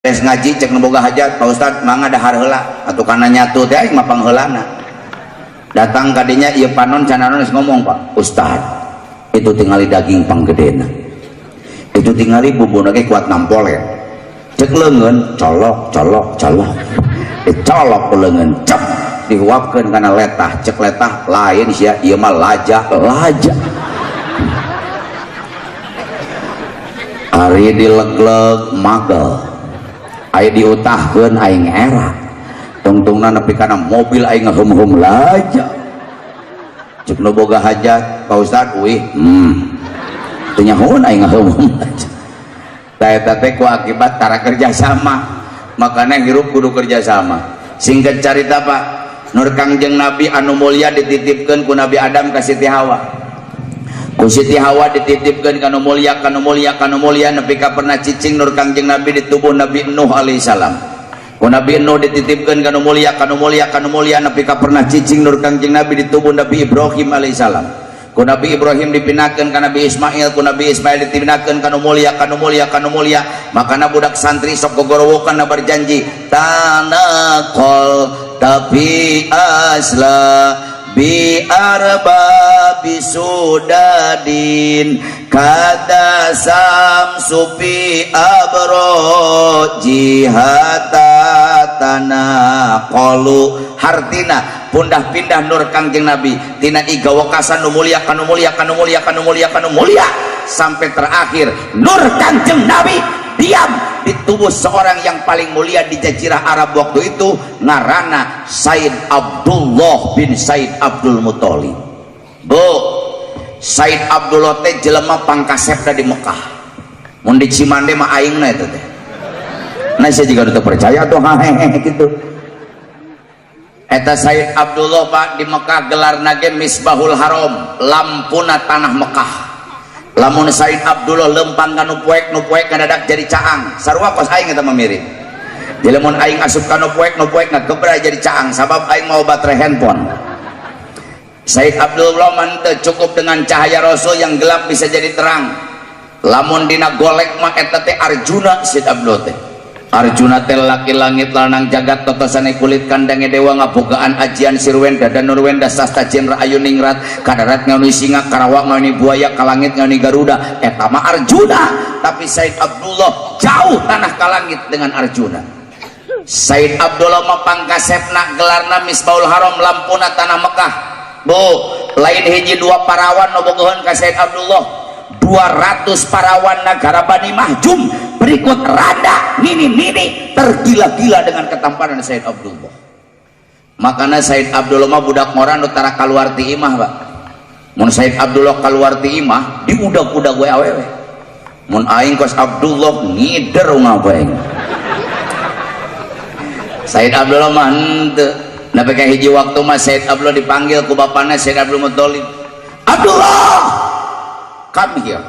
Beres ngaji cek nu boga hajat, "Pak Ustad, mangga dahar heula." Atuh kana nyatu teh aing mah pangheulana. Datang kadinya ieu panon cananon geus ngomong, "Pak Ustad, itu tingali daging panggedena. Itu tingali bumbuna ge kuat nampolet." Cek leungeun, colok colok colok. Dicolok ku leungeun, cep dihuapkeun kana letah, cek letah lain sia ieu mah laja laja. Ari dilegleg magel. Aya diutahkeun aing era. Tungtungna nepi kana mobil aing ngahum-hum laja. Cek nu boga hajat, "Pak Ustad, uih, teu nyahoeun aing ngahum-hum laja." Tah eta teh ku akibat tara kerja sama. Makanya hirup kudu kerja sama. Singkat carita Pak, Nur Kangjeng Nabi anu mulia dititipkeun ku Nabi Adam ka Siti Hawa. Ku Siti Hawa dititipkeun ka nu mulia, ka nu mulia, ka nu mulia nepi ka pernah cicing Nur Kangjeng Nabi di tubuh Nabi Nuh alaihi salam. Ku Nabi Nuh dititipkeun ka nu mulia, ka nu mulia, ka nu mulia nepi ka pernah cicing Nur Kangjeng Nabi di tubuh Nabi Ibrahim alaihi salam. Ku Nabi Ibrahim dipinakeun ka Nabi Ismail, ku Nabi Ismail dipinakeun ka nu mulia, ka nu mulia, ka nu mulia. Makana budak santri sok gogorowokan berjanji tanaqal tapi asla bi arba bisudadin kada samsupi abro jihata tanaqalu. Hartina pundah pindah Nur Kangjeng Nabi tina iga wekasan nu mulia kanu mulia kanu mulia kanu mulia kanu mulia sampai terakhir Nur Kangjeng Nabi diam di tubuh seorang yang paling mulia di jazirah Arab waktu itu, ngarana Said Abdullah bin Said Abdul Muthalib. Bu, Said Abdullah teh jelema pangkasepna di Mekah. Mun di Cimande mah aingna eta teh. Nah, saya juga udah percaya tuh hahehe gitu. Eta Said Abdullah Pak di Mekah gelarna ge Misbahul Haram, lampuna tanah Mekah. Lamun Said Abdullah lempang ka nu poek, nu poek ngadadak jadi caang. Sarua kos aing eta mah mirip. Jadi lamun aing asup ka nu poek, nu poek ngagebray jadi caang sabab aing mau baterai handphone. Said Abdullah mah teu cukup dengan cahaya Rasul yang gelap bisa jadi terang. Lamun dina golek mah eta teh Arjuna Said Abdullah teh. Arjuna teh laki langit lanang jagat totosane kulit kandange dewa ngabogaan ajian sirwen dada nurwen dasasta jenra ayu ningrat kadarat ngauni singa karawang ngauni buaya kalangit ngauni garuda eta mah Arjuna. Tapi Said Abdullah jauh tanah kalangit dengan Arjuna. Said Abdullah mah pangkasepna gelarna Misbahul Haram lampuna tanah Mekah. Bu, lain hiji dua parawan nu bogoheun ka Said Abdullah, 200 parawan negara Bani Mahjum berikut rada nini-nini tergila-gila dengan ketampanan Said Abdullah. Makanya Said Abdullah mah budak ngora nu tara kaluar ti imah, Pak. Mun Said Abdullah kaluar ti imah diudag-udag we awewe. Mun aing kos Abdullah ngider ngapain. Said Abdullah mah henteu. Nepi ka hiji waktu mah Said Abdullah dipanggil ku bapana Said Abdul Muthalib. "Abdullah, come here."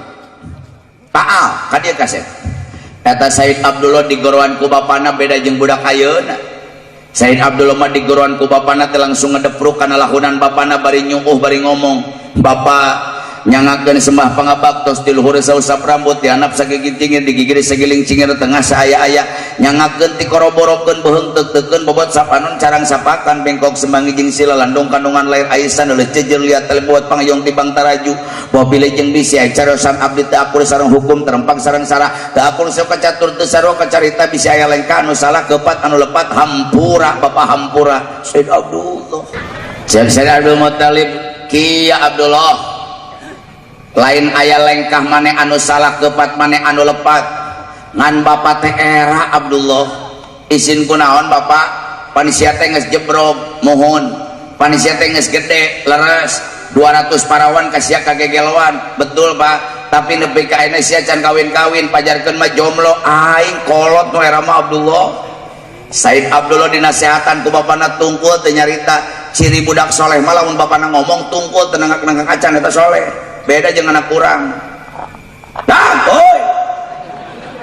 Ta'al, ka dieu kasep. Eta Said Abdullah digoroan ku bapana beda jeung budak ayeuna. Said Abdullah mah digoroan ku bapana teh langsung ngedepruk kana lahunan bapana bari nyuuh bari ngomong, "Bapak nyangakeun sembah pangabaktos di luhur sausap rambut dianap sagigit cingir digigir sagiling cingir tengah saaya-aya nyangakeun ti koroborokeun beuheung teuk-teukeun bobot sapanon carang sapakan bengkok sembangi jeung sila landung kandungan lahir aisan leuleus jejer liat tele buat pangayong tibang taraju bawa bilih jeung bisi aya cariosan abdi teu akur sareng hukum terempang sareng sarah teu akur sok kacatur teu sarua kacarita bisi aya lengkah anu salah kepat anu lepat hampura bapak hampura." Said Abdullah, Said Abdul Muthalib, "Kia Abdullah, lain aya lengkah mane anu salah kepat mane anu lepat ngan bapak teh era Abdullah." "Izin kunaon bapak?" "Panisia teh geus jebrog." "Mohon." "Panisia teh geus gede leres 200 parawan ka sia kagegeloan." "Betul Pak, tapi nepi ka ayeuna sia can kawin-kawin, pajarkeun mah jomblo." Aing kolot nu era mah Abdullah. Said Abdullah dinasehatan ku bapana tungkul teu nyarita. Ciri budak soleh mah lamun bapana ngomong tungkul teu nengak-nengak acan eta soleh. Beda jeung anak kurang. Dah, oi.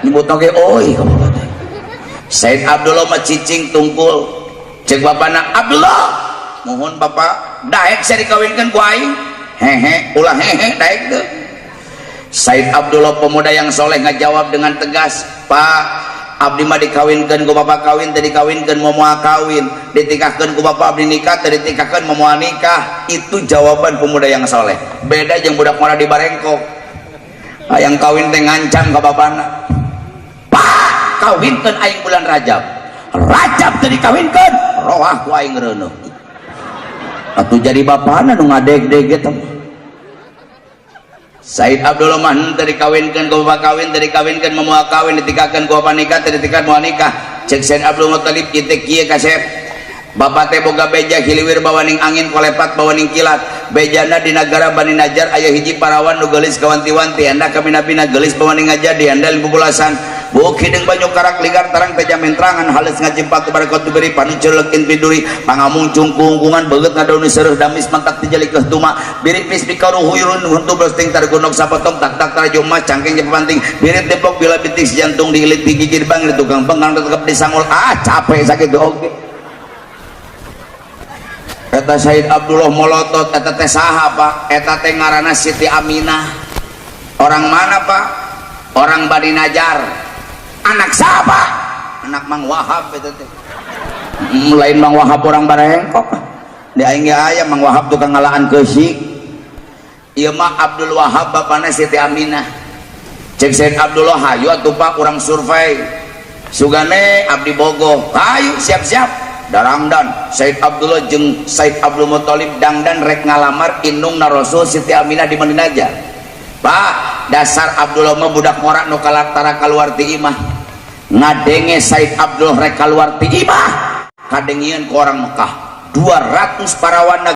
Nyebut oge oi ka bapak teh. Said Abdullah mah cicing tungkul. Cek bapana, "Abdullah." "Mohon bapak." "Daek sia dikawinkeun ku aing?" "Hehe, ulah hehe daek teu." Said Abdullah pemuda yang soleh ngajawab dengan tegas, "Pak, Abdi mah dikawinkeun ku bapak kawin, teu dikawinkeun moal kawin, ditikahkeun ku bapak abdi nikah, teu ditikahkeun moal nikah. Itu jawaban pemuda yang soleh. Beda jeung budak ngora di Barengkok, hayang kawin teh ngancam ka bapana, "Pak, kawinkeun aing bulan Rajab. Rajab teu dikawinkeun, roah ku aing reuneuh." Atuh jadi bapana nu ngadeg-deg eta mah. Said Abdullah mah henteu dikawinkeun ku bapak kawin, teu dikawinkeun moal kawin, ditikahkeun ku bapak nikah, teu ditikahkeun moal nikah. Cek Said Abdul Muthalib kieu teh, kieu kasep. Bapak teh boga beja, hiliwir bawaning angin, kolepat bawaning kilat. Bejana di negara Bani Najar aya hiji parawan nu geulis kawanti-wanti, anda kabina-bina geulis bawaning aja diandal bubulasan. Buuk hideung banyu karak ligar tarang teja mentrangan, halus ngajimpat barakot diberi panucur lekin piduri, pangamungcung kungkungan, beget ngadauni sereuh, damis mantak tijalikeuh tuma, biripis pikaruhuyurun, huntu brosting targunok sapotong, tak tak taraju emas cangkeng jepanting, birit depok bila bitik jantung diilit digigir bang di tukang bengkang tetep disangul. Ah, capek sakit oge. Eta Said Abdullah molotot, "Eta teh saha, Pak?" "Eta teh ngaranna Siti Aminah." "Orang mana, Pak?" "Orang Bani Najar." "Anak siapa?" "Anak Mang Wahab." Itu teh lain Mang Wahab orang Barengkok di aing ge aya Mang Wahab tukang ngalaan keusik. Ieu mah Abdul Wahab, bapana Siti Aminah. Cek Said Abdullah, "Hayu atuh, Pak, urang survei, sugane abdi bogoh." "Hayu, siap-siap." Darangdan Said Abdullah jeung Said Abdul Muthalib dangdan rek ngalamar indungna Rasul Siti Aminah di Madinah aja. Pak, dasar Abdullah mah budak ngora nu kalatara keluar ti imah. Ngadenge Said Abdullah rek keluar ti imah, kadengieun ku orang Mekah 200 parawan.